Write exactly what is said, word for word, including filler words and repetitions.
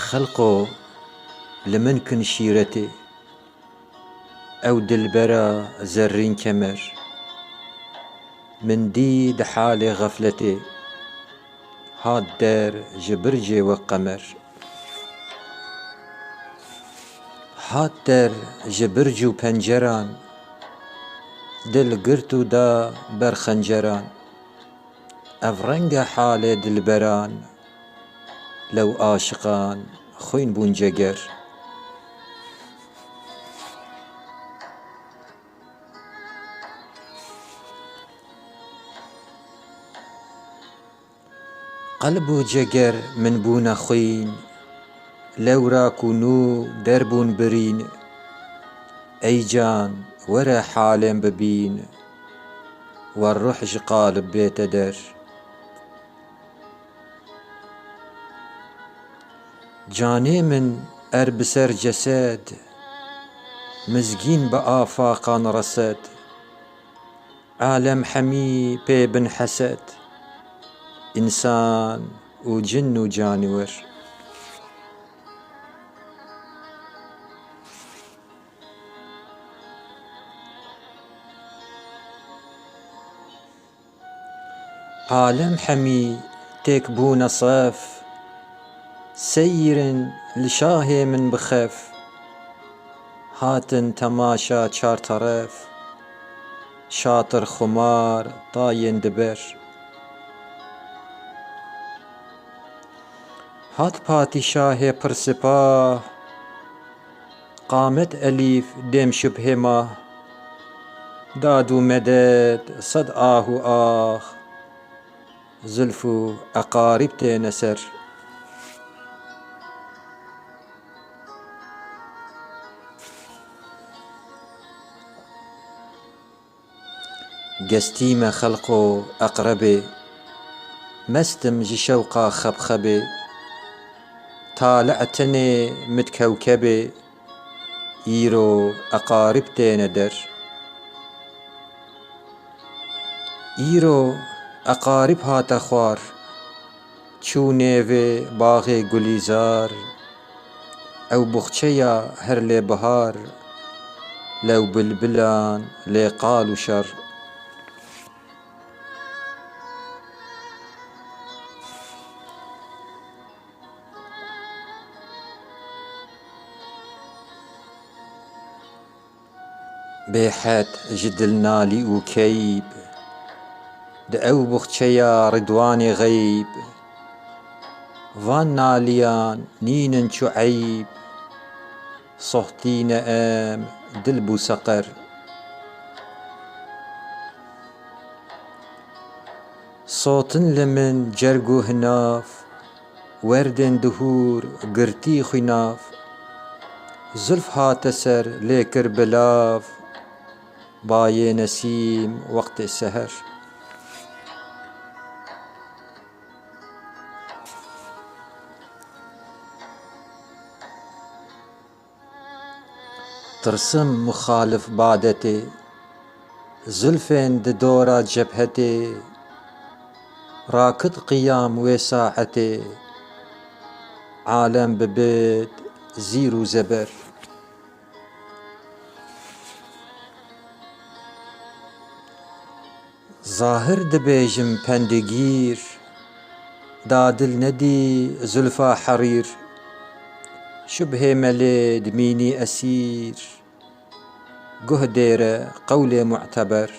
Xelqo, li min kin şîretê, ew dilbera zerrîn kemer. Min dî di halê xefletê, hat der ji bircê wek qemer. Hat der ji birc û penceran, dil girt û da ber xenceran. Ev reng e halê dilberan, lew aşiqan xwîn bûn ceger. Qelb û ceger min bûne xwîn, lewra ku nû derbûn birîn. Ey can, were halên bibîn, we ruh ji qalib bête der. Canê min er bi ser cesed, mizgîn bi afaqan resed. Alem hemî pê bin hesed, însan û cin û caniwer. Alem hemî têk bûne sef, seyîrin li şahê min bi xef. Hatin temaşa çar teref, şatir xumar tayên di ber. Hat padîşahê pir sipah, qamet elîf dêm şubhê mah. Dad û medet sed ah û ax, zulf û eqarîb têne ser. Gestî me xelqo eqrebê, mest im ji şewqa xebxebê. Tale tenê mit kewkebê, îro eqarîb têne der. Îro eqarîb hate xwar, çû nêvê baxê gulîzar. Ew buxçeya her lê bihar, lew bilbilan lê qal û şer. Bêhed ji dil nalî û keyb, di ew buxçeya Ridwanê xeyb. Van naliyan nînin çu eyb, sohtîne em dil bû seqer. Sotin li min cerg û hinav, werdên dihûr girtî xwînav. Zulf hate ser lê kir bilav, bayê nesîm wextê seher. Tirsim muxalif badetê, zulfên di dora cebhetê, rakit qiyam wê saetê, alem bibit zîr û zeber. Zahir dibêjim pendigîr, da dil nedî zulfa herîr. Şubhê me lê dimînî esîr, guh dêre qewlê mu'teber.